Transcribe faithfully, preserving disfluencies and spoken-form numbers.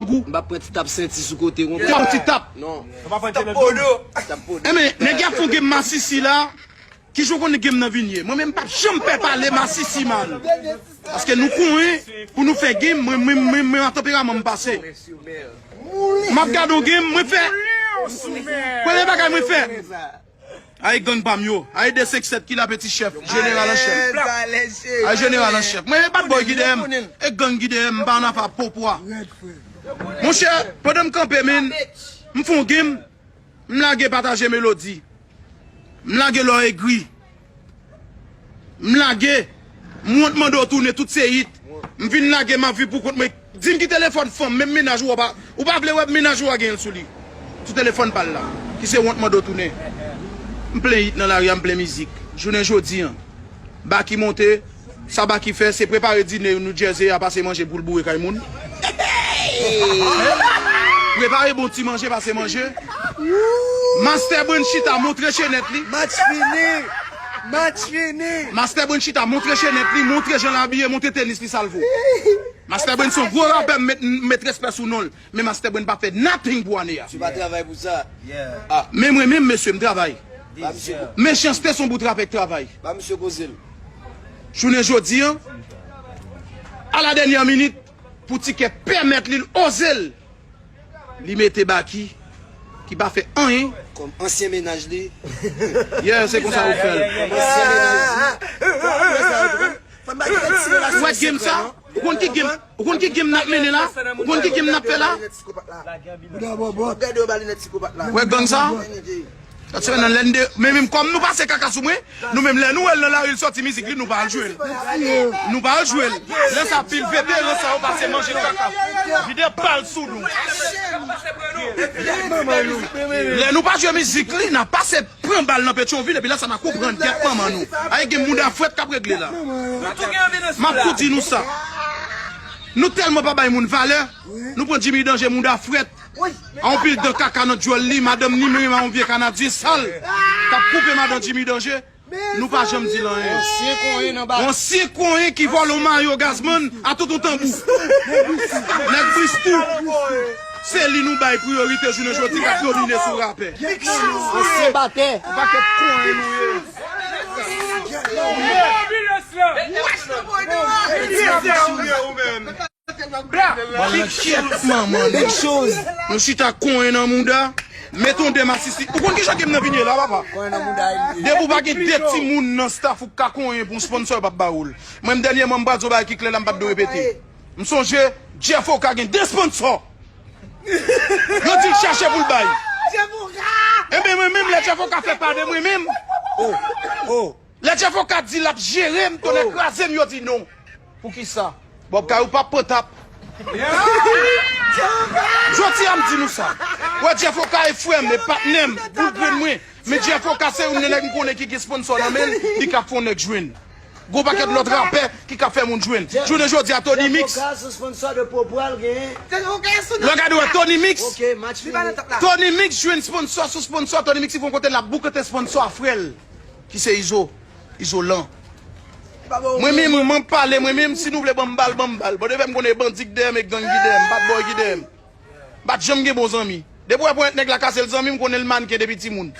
gou. M p ap pran ti tap senti sou kote, w konprann? Ti tap. Non. Ti tap podo. Ti tap podo. Enben, nèg y ap fè yon game masisi la. Kijan w konnen game nan vin ye? Mwen menm m p ap janm pè pale masisi, man. Paske nou konyen pou nou fè game, mwen, mwen, mwen, mwen, an tanperaman m pase. M ap gade yon game, mwen fè. Premye bagay mwen fè. Ay gang pa m yo. Ay de senk sèt ki la peti chèf. Jeneral an chèf. Ay jeneral an chèf. Mwen e bad boy ki dèyè m. E gang ki dèyè m. M pa nan afa popwa. Monchè, pandan m kanpe, men, m fè yon game. M lage pataje melodi. M lage lò egri. M lage, m wont mande w tounen tout se hit. M vin lage m ap viv pou kont mwen. Di m ki telefòn fanm, menm mennaj ou a pa, ou pa vle wè mennaj ou a gen l sou li. Sou telefòn pa l la, ki se wont mande w tounen. M plen hit nan lari a, m plen mizik. Jounen jodi an, Baky monte, sa Baky fè, se prepare dine New Jersey a pase manje pou l boure kay moun. Prepare bon ti manje, pase manje. Master Brand chita montre chenèt li. Match fini! Match fini! Master Brand chita montre chenèt li, montre jan l abiye, montre tenis li sa l vo. Master Brand se yon gwo rapè, m met, m met respè sou non l. Men Master Brand pa fè nothing pou ane a. Tu vas travay pou sa. Ah, men mwen menm, mesye, m travay. Ba misye ko- Mechanste se yon bout rapè k travay. Ba misye koze l. Jounen jodi an, a la dènyè minit, pou Tikè pèmèt li, l oze l. Li mete Baky, ki pa fè anyen. Kòm ansyen mennaj li. Yeah, se konsa yo fè l. Kòm ansyen mennaj li. Ou wè game sa? Ou konn ki game, ou konn ki game n ap mennen la? Ou konn ki game n ap fè la? Ou wè gang sa? Sa se nan lende, men menm kòm nou pase kaka sou mwen, nou menm lè nou wè l nan lari l sòti mizik li, nou pa al jwe l. Nou pa al jwe l. Lè sa pil veteran sa yo pase manje kaka. Vide bal sou nou. Lè nou pa jwe mizik li, n a pase pran bal nan Petyonvil, epi lè sa n a konprann tèt manman nou. Ay gen mouda frèt k ap regle la. M ap tou di nou sa. Nou tèlman pa bay moun valè, nou pran Jimmy Danje mouda frèt. A yon pil dan kaka nan djòl li, madanm ni menm a yon vye Kanadyen sal k ap koupe madan Jimmy Danje. Nou pa janm di l anyen. Yon ansyen konyen ki vòlè yon mayo Gazman a tout yon tanbou. Nèg Bristou. Se li nou bay priyorite jounen jodi k ap domine sou rapè. Yon pakèt konyen nou ye. Big shoes. Nou chita konyen nan mouda. Met on de masisi. Ou konn kijan game nan vin ye la, papa? Depi w pa gen de timoun nan staff ou k ka konyen pou yon sponsor, yo p ap ba ou l. Mwen menm dènyèman m pral di yon bagay ki klè la, m pa t dwe repete. M sonje Jeff Oka gen de sponsor. Yo di l chache pou l bay. Enben mwen menm lè Jeff Oka fè pa de mwen menm. Lè Jeff Oka di l ap jere m, tonnè kraze m, yo di non. Poukisa? Bob Kay ou p ap pran tap. Jodi a m di nou sa. Wè Jeff Oka e frè m, e patnè m, boul grenn mwen. Men Jeff Oka se youn nan nèg m konnen ki gen sponsor nan men l, li ka fè yon nèg jwenn. Gon pakèt lòt rapè ki ka fè moun jwenn. Jounen jodi a Tony Mix. Lè w gade wè Tony Mix. Tony Mix jwenn sponsor sou sponsor. Tony Mix rive yon kote l ap boukante sponsor a frè l. Ki se Izo, Izolan. Mwen menm, mwen pale, mwen menm, si nou vle ban m bal, ban m bal. Bon, depi m konnen bandi k dèyè m, e gang ki dèyè m, bad boy ki dèyè m. M pa t janm gen bon zanmi. Depi w wè ponyèt nèg la kase l zanmi, m konnen l mannken depi timoun.